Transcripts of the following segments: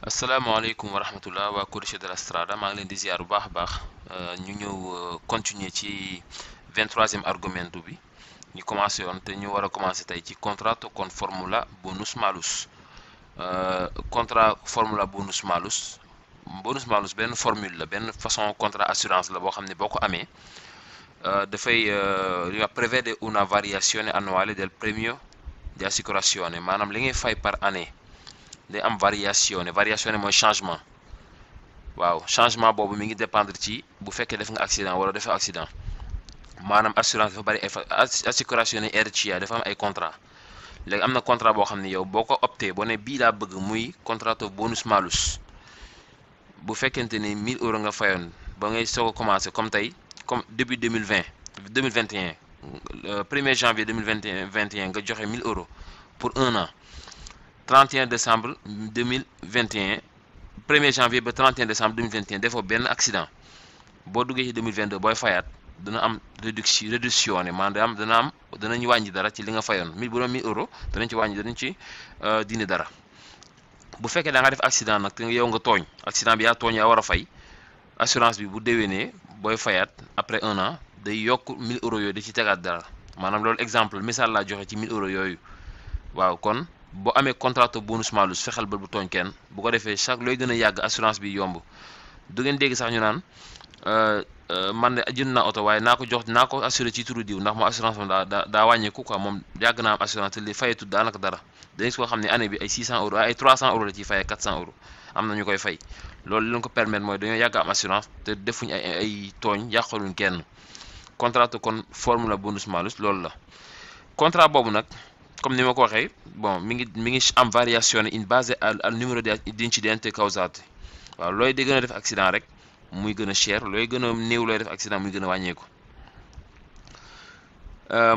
asalaamaaleykum wa rahmatullah waa Codice de la Strada maa ngi leen di ziar bu baax a baax ñu ñëw continuer ci 23e argumento bi ñu commencé woon te ñu war a commencé tey ci contratto con formula bonus malus contrat formula bonus malus benn formule la benn façon contrat assurance la boo xam ne boo ko amee dafay prevede una variazione annuale del premio di assicurazione maanaam li ngay fay par année day am variation mooy changement waaw changement boobu mi ngi dépendre ci bu fekkee def nga accident wala defee accident maanaam assurance dafa bari assicurazione RCA dafa am ay contrat léegi am na contrat boo xam ne yow boo ko opté boo ne bii laa bëgg muy contratto bonus malus bu fekkente ni 1000 euros nga fayoon ba ngay soog a commencé comme tey comme début 2021 1er janvier 2021 nga joxe 1000 euros pour un an 31 décembre 2021 1er janvier ba 31 décembre 2021 defoo benn accident boo duggee ci 2022 booy fayaat dana am réduction ne maanaam danañu wàññi dara ci li nga fayoon bu doon 1000 euros danañ ci dindi dara bu fekkee da nga def accident nag te yow nga tooñ accident bi yaa tooñ yaa war a fay assurance bi bu déwénee booy fayaat après un an day yokk 1000 euros yooyu da ci tegaat dara maanaam loolu exemple misaal laa joxe ci 1000 euros yooyu waaw kon boo amee contratto bonus malus fexeel ba bu tooñ kenn bu ko defee chaque looy gën a yàgg assurance bi yomb du ngeen dégg sax ñu naan man de jënd naa oto waaye naa ko assuré ci turu diw ndax moom assurance moom daa wàññeeku quoi moom yàgg naa am assurance te li fayetu daanaka dara dañu koo xam ne année bi ay 600 euros ay 300 euros la ciy fayee 400 euros am na ñu koy fay loolu li leen ko permettre mooy dañoo yàgg am assurance te defuñ ay tooñ yàqaluñ kenn contratto con formula bonus malus loolu la contrat boobu nag comme ni ma ko waxee bon mi ngi am variazione in base al numero di incidenti causati waaw looy di gën a def accident rek muy gën a cher looy gën a néew looy def accident muy gën a wàññeeku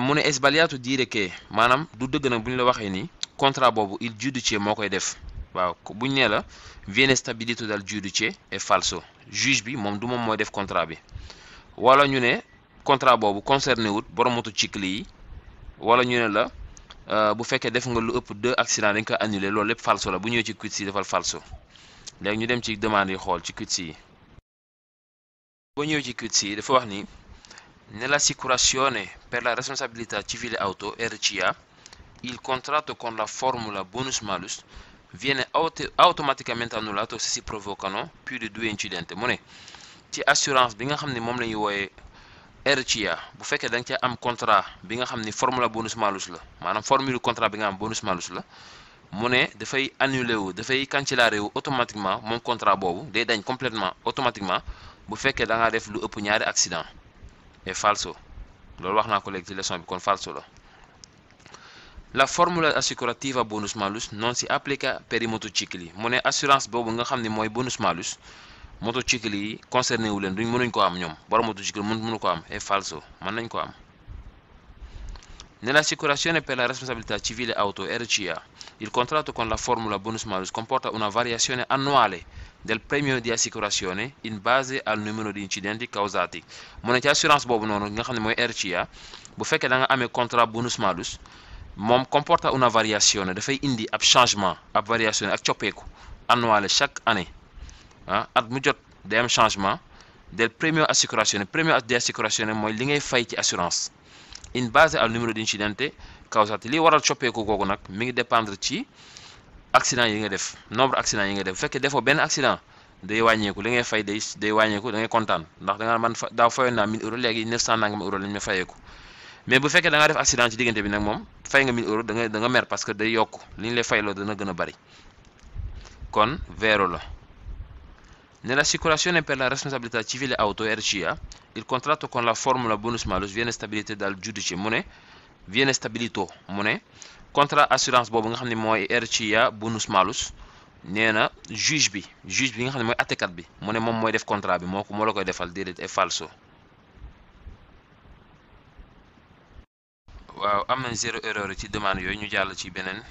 mu ne è sbagliato dire che maanaam du dëgg nag bu ñu la waxee ni contrat boobu il giudice moo koy def waaw bu ñu nee la viene stabilito dal giudice è falso juge bi moom du moom mooy def contrat bi wala ñu ne contrat boobu concerné wut borom motocicli yi wala ñu ne la bu fekkee def nga lu ëpp 2 accidents dañ ko annulé loolu lépp falso la bu ñëwee ci quiz yi defal falso léegi ñu dem ci demande yi xool ci quiz yi boo ñëwee ci quiz yi dafa wax ni nell'assicurazione per la responsabilità civile auto RCA il contratto con la formula bonus malus viene automaticamente annullato se si provocano più di 2 incidenti mu ne ci assurance bi nga xam ne moom la ñuy wooyee RCA bu fekkee da nga cee am contrat bi nga xam ni formula bonus malus la maanaam formule contrat bi nga am bonus malus la mu ne dafay annulé wu dafay cancellare wu automatiquement moom contrat boobu day dañ complètement automatiquement bu fekkee da ngaa def lu ëpp ñaari accident et falso loolu wax naa ko léegi ci leçon bi kon falso la la formula assicurativa bonus malus non si applica per i motocicli mu ne assurance boobu nga xam ne mooy bonus malus motocicli yi concerné wu leen mënuñ ko am ñoom borom motocicli mënu ko am è falso mën nañ ko am nell'assicurazione per la responsabilità civile auto RCA il contratto con la formula bonus malus comporta una variazione annuale del premio di assicurazione in base al numero di incidenti causati mu ne ci assurance boobu noonu nga xam ne mooy RCA bu fekkee da nga amee contrat bonus malus moom comporta una variazione dafay indi ab changement ab variazione ak coppeeku annuale chaque année at mu jot day am changement del premio di assicurazione mooy li ngay fay ci assurance in base al numero di incidenti causati li waral coppeeku googu nag mi ngi dépendre ci accident yi nga def nombre accident yi nga def bu fekkee defoo benn accident day wàññeeku li ngay fay day wàññeeku da ngay kontaan ndax da nga man daaw fayoon naa 1000 euros léegi 900 nangam euros lañ ma fayeeku mais bu fekkee da nga def accident ci diggante bi nag moom fay nga 1000 euros da nga mer parce que day yokku li ñu lay fayloo dana gën a bari kon vero la nell'assicurazione per la responsabilità civile auto RCA il contratto con la formula bonus malus viene stabilito dal giudice mu ne viene stabilito mu ne contrat assurance boobu nga xam ne mooy RCA bonus malus nee na juge bi nga xam ne mooy attekat bi mu ne moom mooy def contrat bi moo la koy defal déedéet est falso waaw am nañ 0 erreur ci demande yooyu ñu jàll ci beneen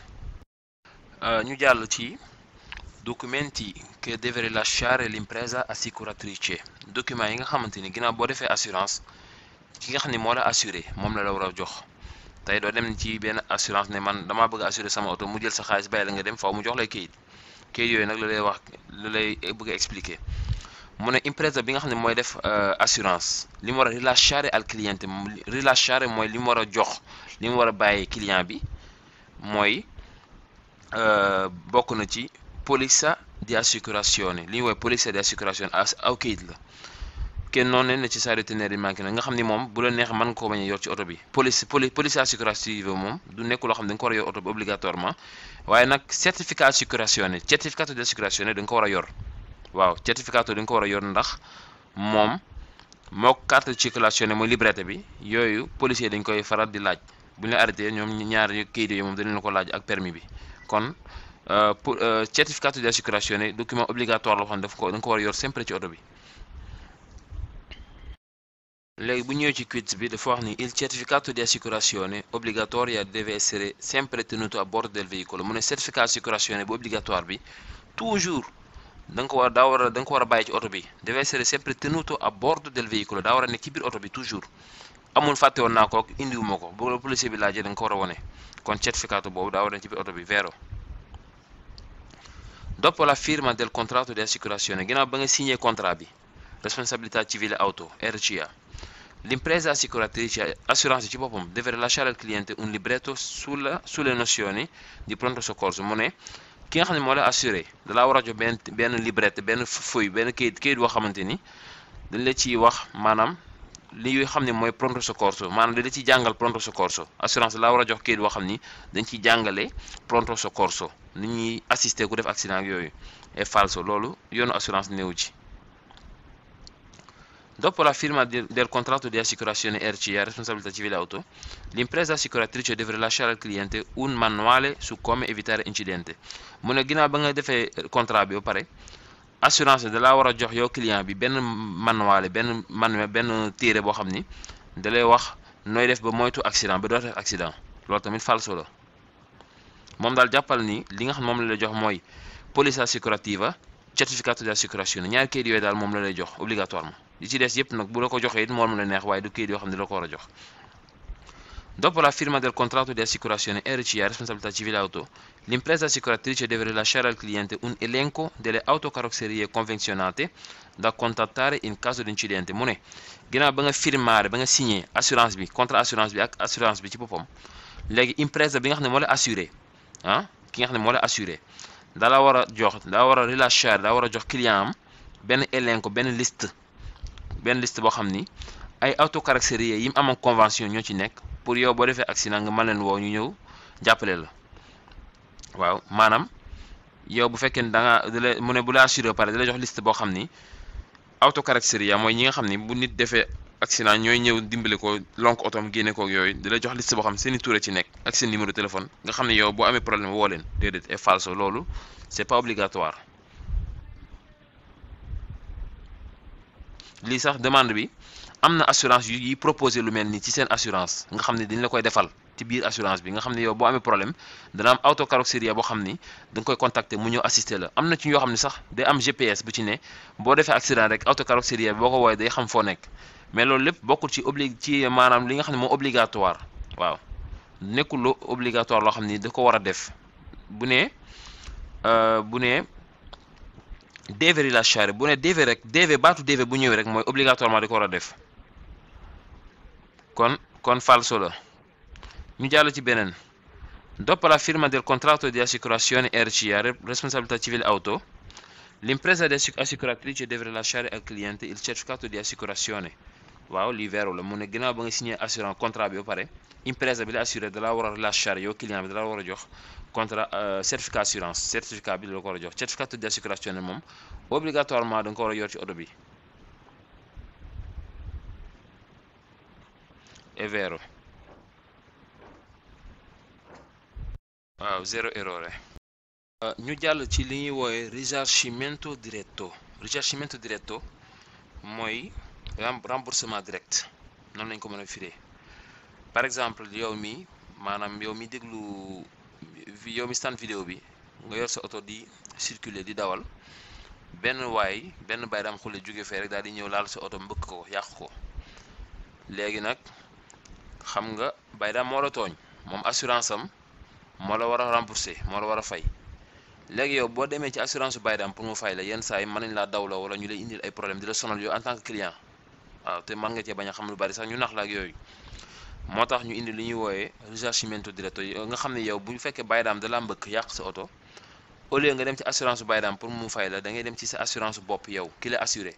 documenti che deve rilasciare l'impresa assicuratrice document yi nga xamante ni ginnaaw boo defee assurance ki nga xam ne moo la assuré moom la war a jox tey doo dem ci benn assurance ne man damaa bëgg assuré sama oto mu jël sa xaalis bàyyi la nga dem faaw mu jox lay kayit kayit yooyu nag la lay wax la lay bëgg a expliquer mu ne impresa bi nga xam ne mooy def assurance li mu war a rilasciare al cliente rilasciare mooy li mu war a jox li mu war a bàyyi client bi mooy bokk na ci polizza di assicurazione li ñuy woowee polizza di assicurazione aw kayit la kenn noonu ne necessario tenere in macchina nga xam ni moom bu la neex mën nga koo bañ a yor ci oto bi police assicurativa moom du nekk loo xam ne da nga ko war a yor oto bi obligatoirement waaye nag certificato di assicurazione da nga ko war a yor waaw certificato da nga ko war a yor ndax moom moo carte de circolazione mooy librette bi yooyu policier dañ koy faral di laaj bu ñu la arrêté ñoom ñaar kayit yooyu moom dañu la ko laaj ak permis bi kon certificato di assicurazione document obligatoire loo xam ne da nga ko war a yor sempre ci oto bi. léegi bu ñëwee ci quiz bi dafa wax ni il certificato di assicurazione obbligatoria deve essere sempre tenuto a bordo del veicolo mu ne certificato di assicurazione bu obligatoire bi toujours da nga ko war da nga ko war a bàyyi ci oto bi deve essere sempre tenuto a bordo del veicolo daa war a nekk ci biir oto bi toujours amul fàtte woon naa ko indiwuma ko bu la policier bi laajee da nga ko war a wone kon certificato boobu daa war a nekk ci biir oto bi vero. Dopo la firma del contratto di assicurazione ginnaaw ba nga signé contrat bi responsabilità civile auto RCA l'impresa assicuratrice assurance ci boppam deve rilasciare al cliente un libretto sulle nozioni di pronto soccorso mu ne ki nga xam ne moo la assuré da laa war a jox benn librette benn feuille benn kayit boo xamante ni dañ la ciy wax maanaam li xam ne mooy pronto soccorso maanaam dañ la ciy jàngal pronto soccorso assurance da laa war a jox kayit boo xam ni dañ ciy jàngale pronto soccorso ni ñuy assister ku def accident ak yooyu est falso loolu yoonu assurance néew ci. Dopo la firma del contratto di assicurazione RCA, responsabilità civile auto, l'impresa assicuratrice deve rilasciare al cliente un manuale su come evitare incidente. mu ne ginnaaw ba nga defee contrat bi ba pare assurance da laa war a jox yow client bi benn manuale benn téere boo xam ni da lay wax nooy def ba moytu accident ba doo def accident loolu tamit falso la moom daal jàppal ni li nga xam moom la lay jox mooy police assicurativa certificato di assicurazione ñaari kayit yooyu daal moom la lay jox obligatoirement li ci des yëpp nag bu la ko joxee it moom la neex waaye du kayit yoo xam ne la ko war a jox. Dopo la firma del contratto di assicurazione RCA responsabilità civile auto l'impresa assicuratrice deve rilasciare al cliente un elenco delle autocarrozzerie convenzionate da contattare in caso di incidente mu ne ginnaaw ba nga firmare ba nga signé assurance bi contrat assurance bi ak assurance bi ci boppam léegi impresa bi nga xam ne moo la assuré ki nga xam ne moo la assuré daa la war a jox daa war a rilasciare daa war a jox client am benn elenco benn liste boo xam ni ay autocarrozzerie yi mu amoon convention ñoo ci nekk pour yow boo defee accident nga mën leen woo ñu ñëw jàppale la waaw maanaam yow bu fekkee ne da nga mu ne bu la assuré ba pare da lay jox liste boo xam ni autocarrozzerie mooy ñi nga xam ni bu nit defee accident ñooy ñëw dimbali ko lonk otom génne koog yooyu da lay jox liste boo xam seen i tur ci nekk ak seen numéro téléphone nga xam ne yow boo amee problème woo leen déedéet est falso loolu c'est pas obligatoire. lii sax demande bi am na assurance yi proposé lu mel ni ci seen assurance nga xam ne dañ la koy defal ci biir assurance bi nga xam ne yow boo amee problème dana am autocarrozzerie boo xam ni da nga koy contacter mu ñëw assister la am na ci yoo xam ne sax day am GPS bu ci ne boo defee accident rek autocarrozzerie boo ko woowee day xam foo nekk mais loolu lépp bokkul ci maanaam li nga xam ne moo obligatoire waaw nekkul lu obligatoire loo xam ni da ko war a def bu ne deve rilasciare bu ne deve rek deve baatu deve bu ñëwee rek mooy obligatoirement da ko war a def kon falso la ñu jàll ci beneen. Dopo la firma del contratto di assicurazione RCA responsabilità civile auto l'impresa assicuratrice deve rilasciare al cliente il certificato di assicurazione waaw lii vero la mu ne ginnaaw ba nga signé assurance contrat bi ba pare impresa bi la assuré da la war a rilasciare yow client bi da la war a jox contrat certificat assurance certificat bi la ko war a jox certificato di assicurazione moom obligatoirement da nga ko war a yor ci oto bi è vero waaw zéro errore. ñu jàll ci li ñuy woowe risarcimento diretto mooy remboursement direct noonu lañ ko mën a firee par exemple yow mi maanaam yow mi déglu yow mi stand vidéo bi nga yor sa oto di circuler di dawal benn baay daam xulle jóge fee rek daal di ñëw laal sa oto mbëkk ko yàq ko léegi nag xam nga baay daam moo la tooñ moom assurance am moo la war a rembourser moo la war a fay léegi yow boo demee ci assurance bu Baydam pour mu fay la yenn saa yi mën nañ laa dawloo wala ñu lay indil ay problème di la sonal yow en tant que client waaw te mën nga cee bañ a xam lu bari sax ñu nax la ak yooyu moo tax ñu indi li ñuy wooyee risarcimento diretto nga xam ne yow bu fekkee Baydam da la mbëkk yàq sa oto au lieu nga dem ci assurance bu Baydam pour mu fay la da ngay dem ci sa assurance bopp yow ki la assuré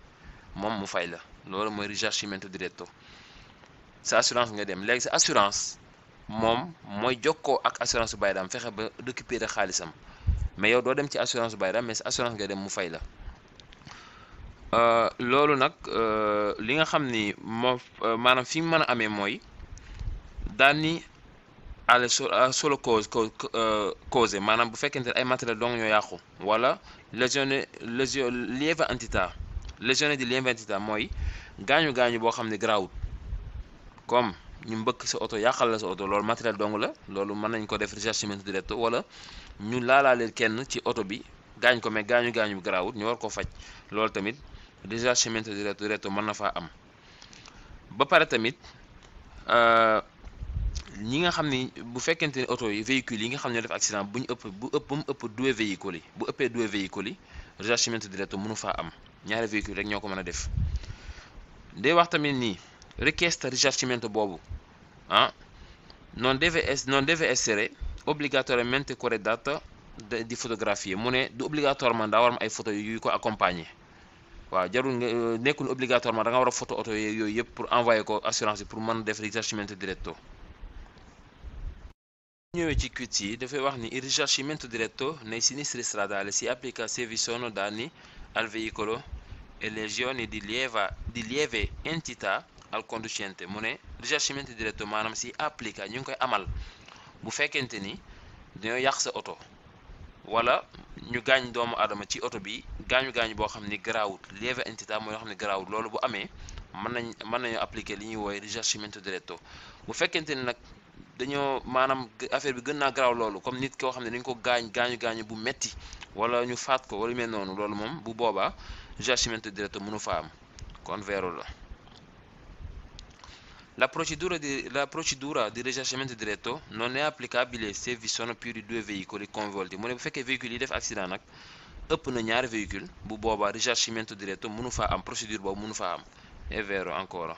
moom mu fay la loolu mooy risarcimento diretto sa assurance nga dem léegi sa assurance moom mooy jokkoo ak assurance bu Baydam fexe ba récupérer xaalisam mais yow doo dem ci assurance bu Baydam mais sa assurance nga dem mu fay la loolu nag li nga xam ni moo maanaam fi mu mën a amee mooy daal ni ale solo cause maanaam bu fekkente ne ay matériel dong ñoo yàqu wala lésione lieve entità lésione di lieve entità mooy gaañu boo xam ne garaawut comme ñu mbëkk sa oto yàqal la sa oto loolu matériel dong la loolu mën nañ ko def risarcimento diretto wala ñu laalaaleel kenn ci oto bi gaañ ko mais gaañu bi garaawut ñu war ko faj loolu tamit risarcimento diretto mën na faa am ba pare tamit ñi nga xam ni bu fekkente ne oto yi véhicules yi nga xam ne ñoo def accident bu mu ëpp deux véhicules yi bu ëppee deux véhicules yi risarcimento diretto mënu faa am ñaari véhicules rek ñoo ko mën a def day wax tamit nii richiesta risarcimento boobu non deve essere obbligatoriamente corredata di fotografie mu ne du obligatoirement daa war am ay photo yu ko accompagner waaw jarul nga nekkul obligatoirement da nga war a photo oto yooyu yëpp pour envoyer ko assurance bi pour mën def risarcimento diretto ñëwee ci quiz yi dafay wax ni il risarcimento diretto nei sinistri stradali si applica se vi sono danni al veicolo e lesioni di lieve entità al conducente mu ne risarcimento diretto maanaam si applica ñu ngi koy amal bu fekkente ni dañoo yàq sa oto wala ñu gaañ doomu aadama ci oto bi gaañu boo xam ni garaawut lieve entità mooy yoo xam ne garaawut loolu bu amee mën nañu appliquer li ñuy woowe risarcimento diretto bu fekkente ni nag dañoo maanaam affaire bi gën naa garaaw loolu comme nit koo xam ne dañ ko gaañu bu metti wala ñu faat ko wala yu mel noonu loolu moom bu boobaa risarcimento diretto mënu fa am kon vero la la procedura di risarcimento diretto non è applicabile se vi sono più di due veicoli coinvolti mu ne bu fekkee véhicule yi def accident nag ëpp na ñaari véhicule bu boobaa risarcimento diretto mënu faa am procédure boobu mënu faa am è vero ancora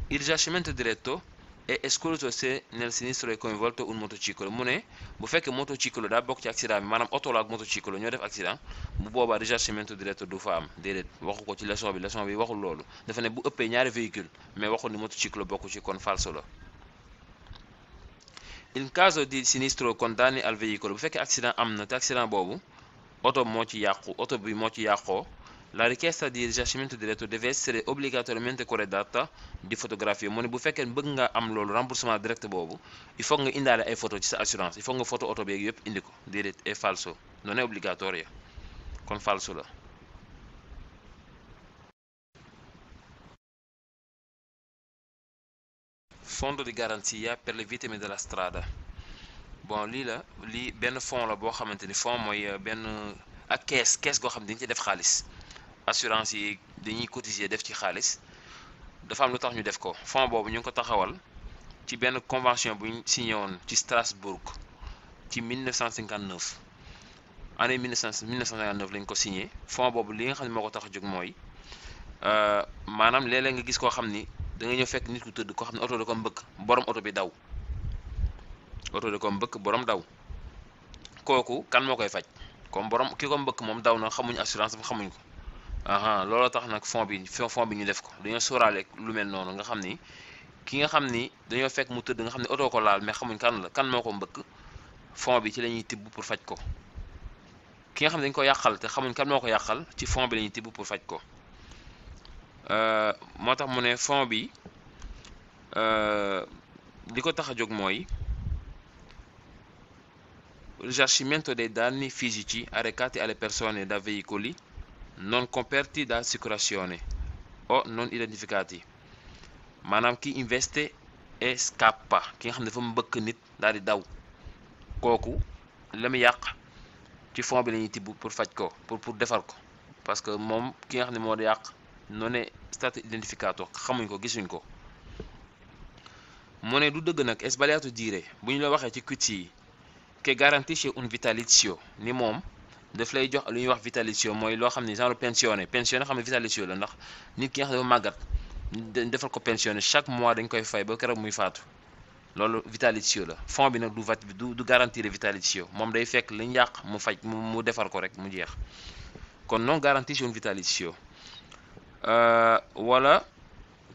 il risarcimento diretto è escluso se nel sinistro è coinvolto un motociclo mu ne bu fekkee motociclo daa bokk ci accident bi maanaam oto la ak motociclo ñoo def accident bu boobaa risarcimento diretto du fa am déedéet waxu ko ci leçon bi waxul loolu dafa ne bu ëppee ñaari véhicule mais waxul ni motociclo bokk ci kon falso la in caso di sinistro con danni al veicolo bu fekkee accident am na te accident boobu oto bi moo ci yàqoo la richiesta di risarcimento diretto deve essere obbligatoriamente corredata di fotografie mu ne bu fekkee bëgg nga am loolu remboursement direct boobu il faut nga indaale ay photo ci sa assurance il faut nga photo oto beeg yëpp indi ko déedéet è falso non è obbligatoria kon falso la fondo di garanzia per le vittime della strada bon lii benn fond la boo xamante ni fond mooy benn ak kees goo xam ne dañu ci def xaalis assurance yi dañuy cotiser def ci xaalis dafa am lu tax ñu def ko fond boobu ñu ngi ko taxawal ci benn convention bu ñu signé woon ci Strasbourg ci 1959 année 1959 lañ ko signé fond boobu li nga xam ne moo ko tax a jóg mooy maanaam léeg-léeg nga gis koo xam ni da nga ñëw fekk nit ku tëdd koo xam ne oto da ko mbëkk borom oto bi daw borom daw kooku kan moo koy faj comme borom ki ko mbëkk moom daw na xamuñ assurance bi xamuñ ko looloo tax nag fond bi ñu def ko dañoo sóoraale lu mel noonu nga xam ni ki nga xam ni dañoo fekk mu tëdd nga xam ne oto ko laal mais xamuñ kan moo ko mbëkk fond bi ci la ñuy tibb pour faj ko ki nga xam ne dañ ko yàqal te xamuñ kan moo ko yàqal ci fond bi la ñuy tibb pour faj ko moo tax mu ne fond bi li ko tax a jóg mooy risarcimento dei danni fisici arrecati alle persone da veicoli non coperti da assicurazione o non identificati maanaam ki investe e scappa ki nga xam ne dafa mbëkk nit daal di daw kooku la mu yàq ci fond bi la ñuy tibb pour faj ko pour defar ko parce que moom ki nga xam ne moo di yàq non è stato identificato xamuñ ko gisuñ ko mu ne du dëgg nag è sbagliato dire bu ñu la waxee ci quiz yi che garantisce un vitalizio ni moom daf lay jox lu ñuy wax vitalizio mooy loo xam ne genre pensionné xam ne vitalizio la ndax nit ki nga xam ne dafa màggat defal ko pensionné chaque mois dañ koy fay ba keroog muy faatu loolu vitalizio la. fond bi nag du garantir vitalizio moom day fekk liñ yàq mu faj mu defar ko rek mu jeex kon non garantisce un vitalizio wala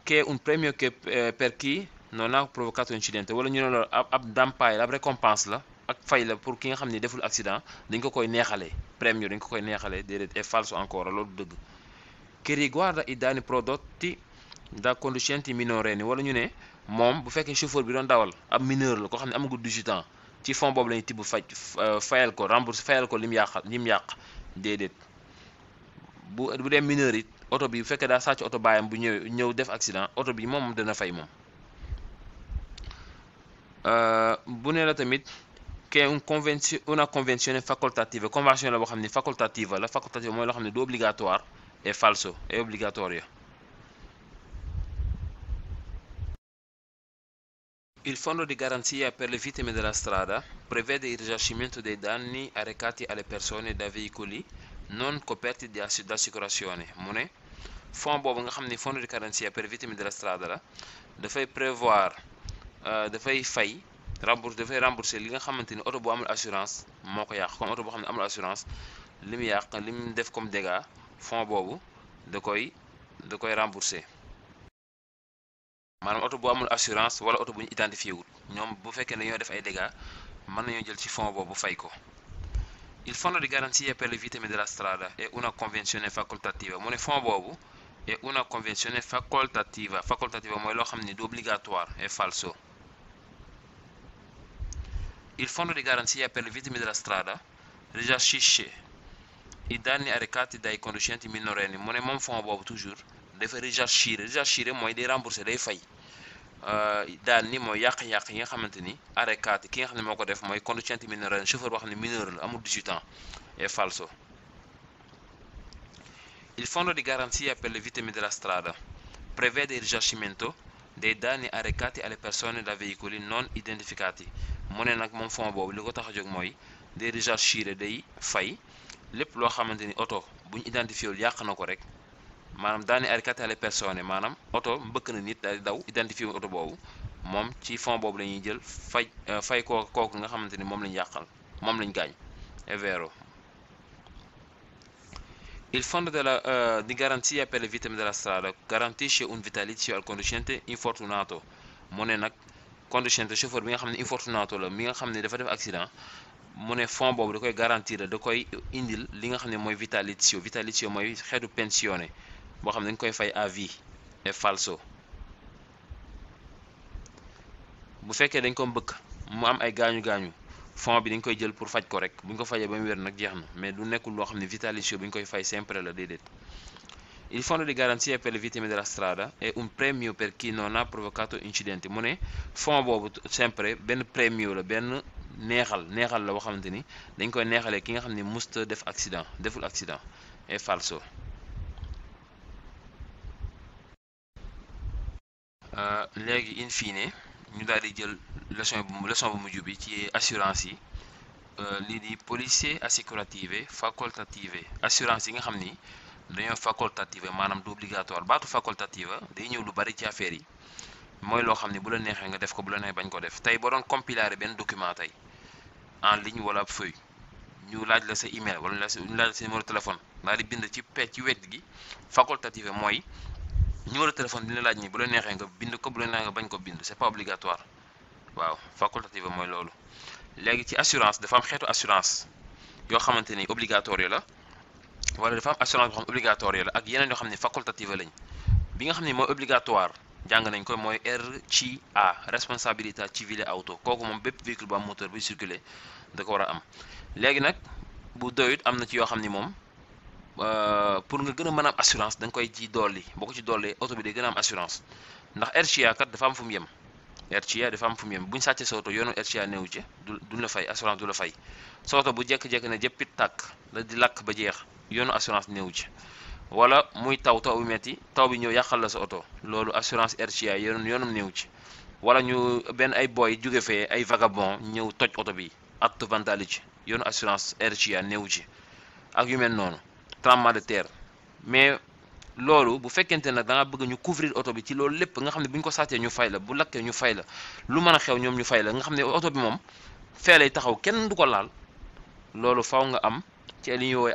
che un premio che per chi non ha provocato incidente wala ñu ne loolu ab ndàmpaay la ab récompense la ak fay la pour ki nga xam ne deful accident dañ ko koy neexalee premio dañ ko koy neexalee déedéet è falso ancora loolu dëgg. che riguarda i danni prodotti da conducenti minorenni wala ñu ne moom bu fekkee chauffeur bi doon dawal ab mineur la koo xam ne amagul 18 ans ci fond boobu lañuy tibb fayal ko rembourse fayal ko lim yàq déedéet bu dee mineur it oto bi bu fekkee daa sàcc oto baayam bu ñëw def accident oto bi moom dana fay moom. bu ne la tamit che una convenzione facoltativa convention la boo xam ne facoltativa la facoltativa mooy loo xam ne du obligatoire è falso è obbligatoria. Il fondo di garanzia per le vittime della strada prevede il risarcimento dei danni arrecati alle persone da veicoli non coperti da assicurazione mu ne fond boobu nga xam ne fondo di garanzia per le vittime della strada la dafay prévoir dafay rembourser li nga xamante ni oto bu amul assurance moo ko yàq comme oto boo xam ne amul assurance li mu yàq li mu def comme dégâts fond boobu da koy rembourser. maanaam oto bu amul assurance wala oto bu ñu identifié wul ñoom bu fekkee ne dañoo def ay dégâts mën nañoo jël ci fond boobu fay ko. Il fondo di garanzia per le vittime della strada è una convenzione facoltativa mu ne fond boobu è una convenzione facoltativa mooy loo xam ne du obligatoire è falso. Il fondo di garanzia per le vittime della strada risarcisce i danni arrecati dai conducenti minorenni mu ne moom fond boobu toujours dafa risarcire mooy day rembourser day fay danni mooy yàq-yàq yi nga xamante ni arrecati ki nga xam ne moo ko def mooy conducenti minorenni chauffeur boo xam ne mineur la amul 18 ans è falso. Il fondo di garanzia per le vittime della strada prevede il risarcimento dei danni arrecati alle persone da veicoli non identificati mu ne nag moom fond boobu li ko tax a jóg mooy day risarcire day fay lépp loo xamante ni oto bu ñu identifié wul yàq na ko rek maanaam danni arrecati alle persone maanaam oto mbëkk na nit daal di daw identifié wu oto boobu moom ci fond boobu la ñuy jël fay kooku nga xamante ni moom lañ yàqal moom lañ gaañ è vero. Il fondo di garanzia per le vittime della strada garantisce un vitalizio al conducente infortunato mu ne nag conducente chauffeur bi nga xam ne infortunato la mi nga xam ne dafa def accident mu ne fond boobu da koy garantir da koy indil li nga xam ne mooy vitalizio mooy xeetu pensione boo xam ne dañ koy fay à vie è falso. bu fekkee dañ ko mbëkk mu am ay gaañu fond bi dañ koy jël pour faj ko rek bu ñu ko fajee ba mu wér nag jeex na mais du nekkul loo xam ne vitalizio bu ñu koy fay sempre la déedéet. Il fondo di garanzia per le vittime della strada è un premio per chi non ha provocato incidenti mu ne fond boobu sempre benn premio la benn neexal la boo xamante ni dañ koy neexalee ki nga xam ne musta deful accident è falso. léegi in fine ñu daal di jël leçon bu mujj bi ci assurance yi lii di polizze assicurative facoltative assurance yi nga xam ni dañoo facoltative maanaam du obligatoire baatu facoltative day ñëw lu bari ci affaire yi mooy loo xam ne bu la neexee nga def ko bu la neexee bañ ko def tey boo doon compiler benn document tey en ligne wala ab feuille ñu laaj la sa email wala ñu laaj la sa numéro téléphone daal di bind ci wet gi facoltative mooy numéro téléphone bi la laaj nii bu la neexee nga bind ko bu la neexee nga bañ ko bind c'est pas obligatoire waaw facultative mooy loolu. léegi ci assurance dafa am xeetu assurance yoo xamante ni obligatoire la wala dafa am assurance boo xam obligatoire la ak yeneen yoo xam ne facultative lañ bi nga xam ne mooy obligatoire jàng nañ ko mooy RCA responsabilità civile auto kooku moom bépp véhicule bu am moteur buy circuler da ko war a am. léegi nag bu doyut am na ci yoo xam ni moom pour nga gën a mën a am assurance da nga koy ci dolli boo ko ci dollee oto bi day gën a am assurance ndax RCA kat dafa am fu mu yem RCA dafa am fu mu yem bu ñu sàccee sa oto yoonu RCA néew ci duñ la fay assurance du la fay sa oto bu jékki-jékki ne jëppit tàkk la di lakk ba jeex yoonu assurance néew ci wala muy taw bu metti taw bi ñëw yàqal la sa oto loolu assurance RCA yoonum néew ci wala ñu benn ay boy jóge fee ay vagabond ñëw toj oto bi acte vandalisme yoonu assurance RGA néew ci ak yu mel noonu tremblement de terre. mais loolu bu fekkente nag da nga bëgg ñu couvrir oto bi ci loolu lépp nga xam ne bu ñu ko sàccee ñu fay la, bu lakkee ñu fay la, lu mën a xew ñoom ñu fay la, nga xam ne oto bi moom fee lay taxaw kenn du ko laal, loolu faw nga am ci li ñuy woowee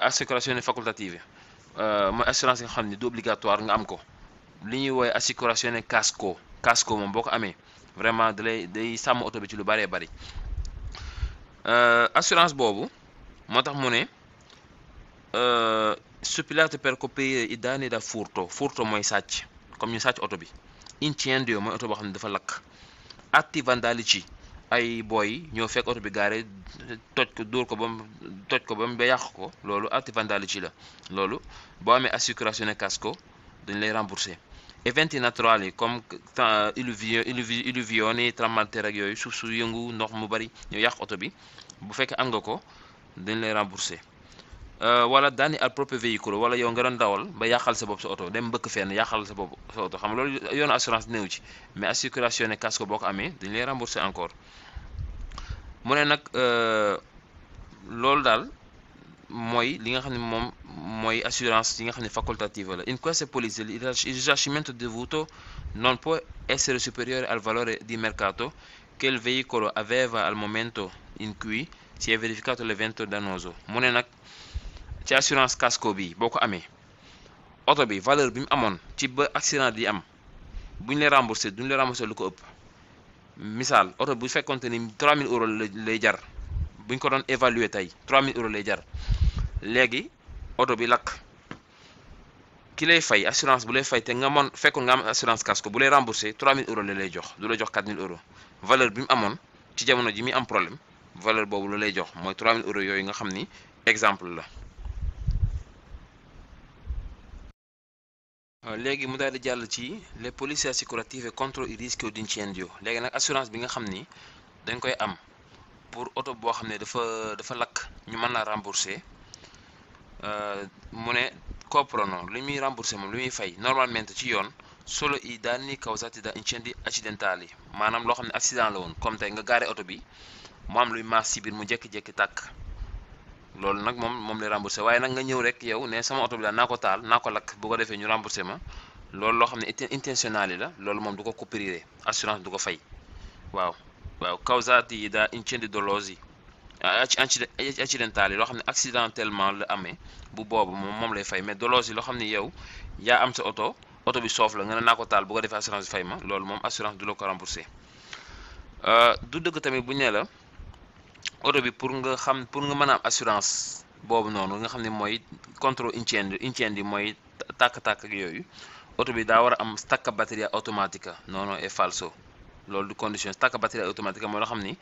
assicurazione facoltative mooy assurance nga xam ne du obligatoire nga am ko. li ñuy woowee assicurazione casco moom boo ko amee vraiment day sàmm oto bi ci lu bëree bëri. assurance boobu moo tax mu ne suppilate per coprire i danni da furto mooy sàcc, comme ñu sàcc oto bi. incendio mooy oto boo xam ne dafa lakk. atti vandalici ay booy ñoo fekk oto bi gaare toj ko dóor ko ba yàq ko, loolu atti vandalici la. loolu boo amee assicurazione casco dañ lay rembourser. eventi naturali comme illuvioni tremblement de terre ak yooyu, suuf su yëngu, ndox mu bari ñoo yàq oto bi, bu fekkee am nga ko dañ lay rembourser. wala daani al proprio véhicule, wala yow nga doon dawal ba yàqal sa bopp sa oto, dem mbëkk fenn yàqal sa bopp sa oto, xam nga loolu yoonu assurance néew ci, mais assicurazione casco boo ko amee dañ lay rembourser encore. mu ne nag loolu daal mooy li nga xam ne moom mooy assurance yi nga xam ne facoltative la. in queste polizze il risarcimento dovuto non può essere superiore al valore di mercato che il veicolo aveva al momento in cui si è verificato l'evento dannoso. mu ne nag ci assurance casco bi boo ko amee oto bi valeur bi mu amoon ci ba accident di am buñ lay rembourser duñ lay rembourser lu ko ëpp. misaal oto bu fekkonte ni 3000 euros lay jar, buñ ko doon évaluer tey 3000 euros lay jar, léegi oto bi lakk, ki lay fay assurance bu lay fay te nga fekkoon nga am assurance casco bu lay rembourser 3000 euros la lay jox, du la jox 4000 euros. valeur bi mu amoon ci jamono ji mi am problème, valeur boobu la lay jox, mooy 3000 euros yooyu nga xam ni exemple la. léegi mu daal di jàll ci les polices assicurative contro il rischio d'incendio. léegi nag assurance bi nga xam ni dañ koy am pour oto boo xam ne dafa lakk ñu mën la rembourser. mu ne coprono li muy rembourser moom li muy fay normalmente ci yoon solo i danni causati da incendi accidentali, maanaam loo xam ne accident la woon, comme tey nga gaare oto bi mu am luy maas ci biir mu jékki-jékki tàkk, loolu nag moom lay rembourser. waaye nag nga ñëw rek yow ne sama oto bi daal naa ko taal, naa ko lakk, bu ko defee ñu rembourser ma, loolu loo xam ne intentionnel yi la, loolu moom du ko coprire, assurance du ko fay. waaw causati da incendi dolosi accidentali, loo xam ne accidentellement la amee, bu boobu moom lay fay. mais dolosi loo xam ne yow yaa am sa oto bi soof la nga ne naa ko taal, bu ko defee assurance fay ma, loolu moom assurance du la ko rembourser. du dëgg tamit bu ñu ne la oto bi pour nga mën a am assurance boobu noonu nga xam ne mooy contre incendi mooy tàkk-tàkk ak yooyu, oto bi daa war a am stacca batteria automatica. non è falso, loolu du condition. stacca batteria automatica mooy loo xam ni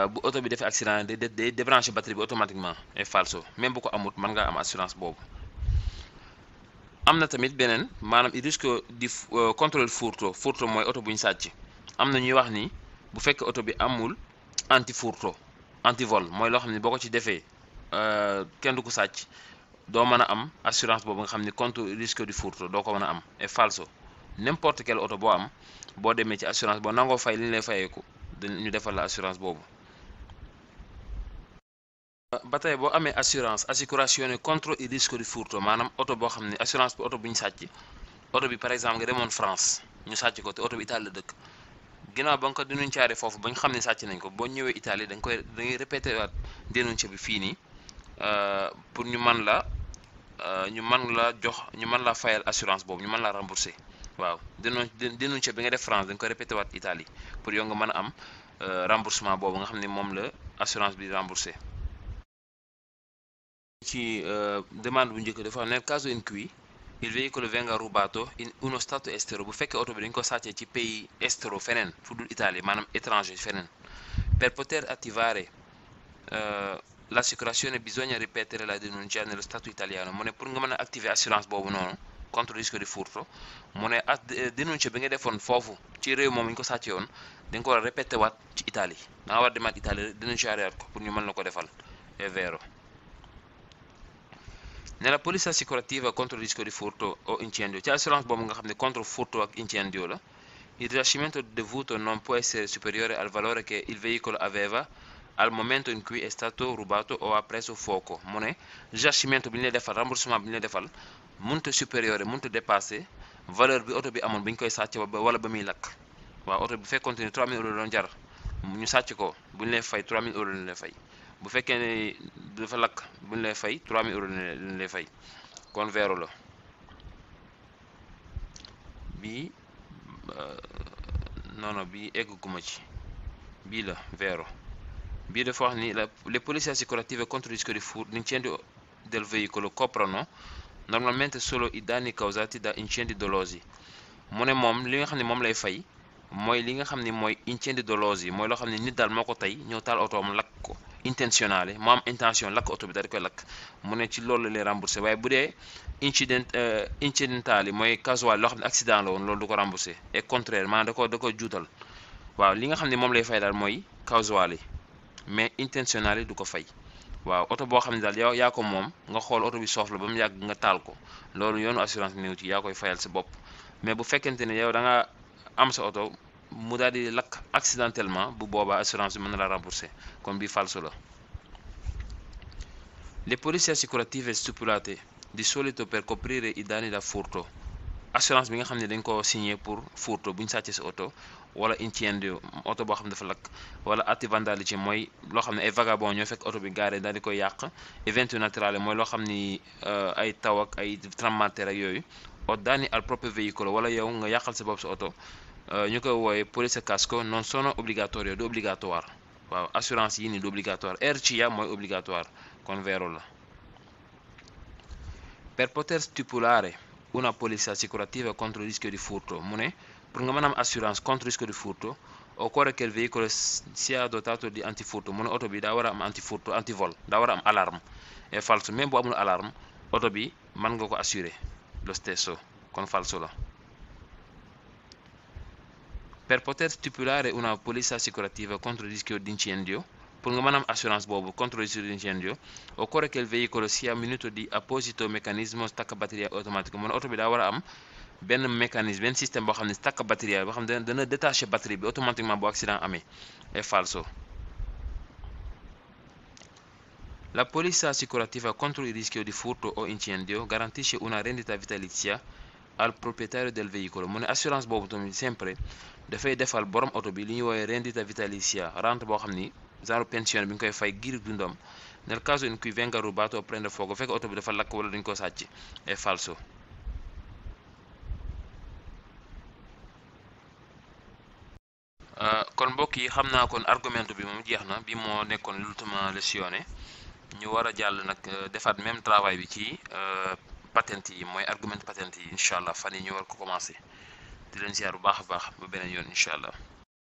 bu oto bi defee accident day débranché batterie bi automatiquement, è falso. même bu ko amut mën ngaa am assurance boobu. am na tamit beneen, maanaam il risque di contrôle furto mooy oto bu ñu sàcc. am na ñuy wax ni bu fekkee oto bi amul anti vol mooy loo xam ne boo ko ci defee kenn du ko sàcc, doo mën a am assurance boobu nga xam ni contre risque di furto doo ko mën a am, è falso. n'importe quel oto boo am boo demee ci assurance boo nangoo fay li ñu lay fayeeku ñu defal la assurance boobu. ba tey boo amee assicurazione contro il rischio di furto, maanaam oto boo xam ne assurance bi oto bu ñu sàcc, oto bi par exemple nga demoon France ñu sàcc ko te oto bi Italie la dëkk, ginnaaw ba nga ko dénoncié foofu ba ñu xam ne sàcc nañ ko, boo ñëwee Italie dañuy répété waat dénoncé bi fii nii pour ñu mën la fayal assurance boobu, ñu mën la rembourser. waaw dénoncé bi nga def France dañ ko répété waat Italie pour yow nga mën a am remboursement boobu nga xam ne moom la assurance bi remboursé. ci demande bu njëkk dafa nel caso in cui il veicolo venga rubato in uno stato estero, bu fekkee oto bi dañ ko sàccee ci pays estero feneen fu dul Italie, maanaam étranger feneen. per poter attivare l'assicurazione bisogna ripetere la denuncia nello stato italiano. mu ne pour nga mën a activer assurance boobu noonu contre risque di furto, mu ne dénoncé bi nga defoon foofu ci réew moom ñu ko sàccee woon dañ ko war a répété waat ci Italie, da nga war a demaat Italie dénoncé waat ko pour ñu mën la ko defal. è vero. nella polizza assicurativa contro il rischio di furto o incendio, ci assurance boobu nga xam ne contre furto ak incendio la, Il risarcimento dovuto non può essere superiore al valore che il veicolo aveva al momento in cui è stato rubato o ha preso fuoco. mu ne risarcimento bi ñu lay defal remboursement bi ñu lay defal mënut a supérieur mënut a dépassé valeur bi oto bi amoon bi ñu koy sàcc wala ba muy lakk. waaw oto bu fekkoon ne 3000 euros doon jar ñu sàcc ko bu ñu lay fay 3000 euros lañ lay fay bu fekkee ne dafa lakk bu ñu lay fay 3000 euros lañ lay fay kon vero la bii non bii egguma ci bii la vero. Bii dafa wax ni le polizze assicurative contro il rischio di incendio del veicolo coprono normalmente solo i danni causati da incendi dolosi. mu ne moom li nga xam ne moom lay fay mooy li nga xam ne mooy incendi dolosi mooy loo xam ne nit daal moo ko tey ñëw taal otoom lakk ko intentionnel mu am intention lakk oto bi daal di koy lakk mu ne ci loolu la lay remboursé waaye bu dee incidentali mooy casual loo xam ne accident la woon loolu du ko remboursé et contrairement da ko juutal. waaw li nga xam ne moom lay fay daal mooy casual yi mais intentionnel yi du ko fay. waaw oto boo xam ne daal yow yaa ko moom nga xool oto bi soof la ba mu yàgg nga taal ko loolu yoonu assurance néew ci yaa koy fayal sa bopp mais bu fekkente ne yow da nga am sa oto mu daal di lakk accidentellement bu boobaa assurance bi mën na la rembourser kon bi falso la. Le polizze assicurative stipulate di solito per coprire i danni da furto. assurance bi nga xam ne dañ ko signé pour furto bu ñu sàccee sa oto wala incendio oto boo xam ne dafa lakk wala atti vandalici mooy loo xam ne ay vagabond ñoo fekk oto bi garé daal di koy yàq evento naturale mooy loo xam ni ay taw ak ay tremblement de terre ak yooyu o danni al proprio veicolo wala yow nga yàqal sa bopp sa oto ñu koy wooye police casco non sono obbligatorio du obligatoire. waaw assurance yi ni du obligatoire RCA mooy obligatoire kon vero la. Per poter stipulare una polizza assicurativa contro il rischio di furto mu ne pour nga mën a am assurance contre risque di furto occorre che il veicolo sia dotato di antifurto mu ne oto bi daa war a am antifurto antivol daa war a am alarme è falso même bu amul alarme oto bi mën nga ko assurer lo stesso kon falso la. Per poter stipulare una polizza assicurativa contro il rischio di incendio pour nga mën a am assurance boobu contre le risque di incendio occorre che il veicolo sia munito di apposito meccanismo stacca batteria automatico mu ne oto bi daa war a am benn mécanisme benn système boo xam ne stacca batteria boo xam ne dana détaché batterie bi automatiquement bu accident amee è falso. La polizza assicurativa contro il rischio di furto o incendio garantisce una rendita vitalizia al proprietario del veicolo mu ne assurance boobu tamit sempre dafay defal borom oto bi li ñuy woowee rendita vitalizia rente boo xam ni genre pension bi nga koy fay giir dundam nel caso in cui venga rubato o prende fuoco fekk oto bi dafa lakk wala dañ ko sàcc è falso. kon mbokk yi xam naa kon argument bi moom jeex na bi moo nekkoon l'ultima lezione ñu war a jàll nag defaat même travail bi ci patente yi mooy argument patente yi incha allah fan yi ñu war ko commencé di leen ziar bu baax a baax ba beneen yoon incha allah.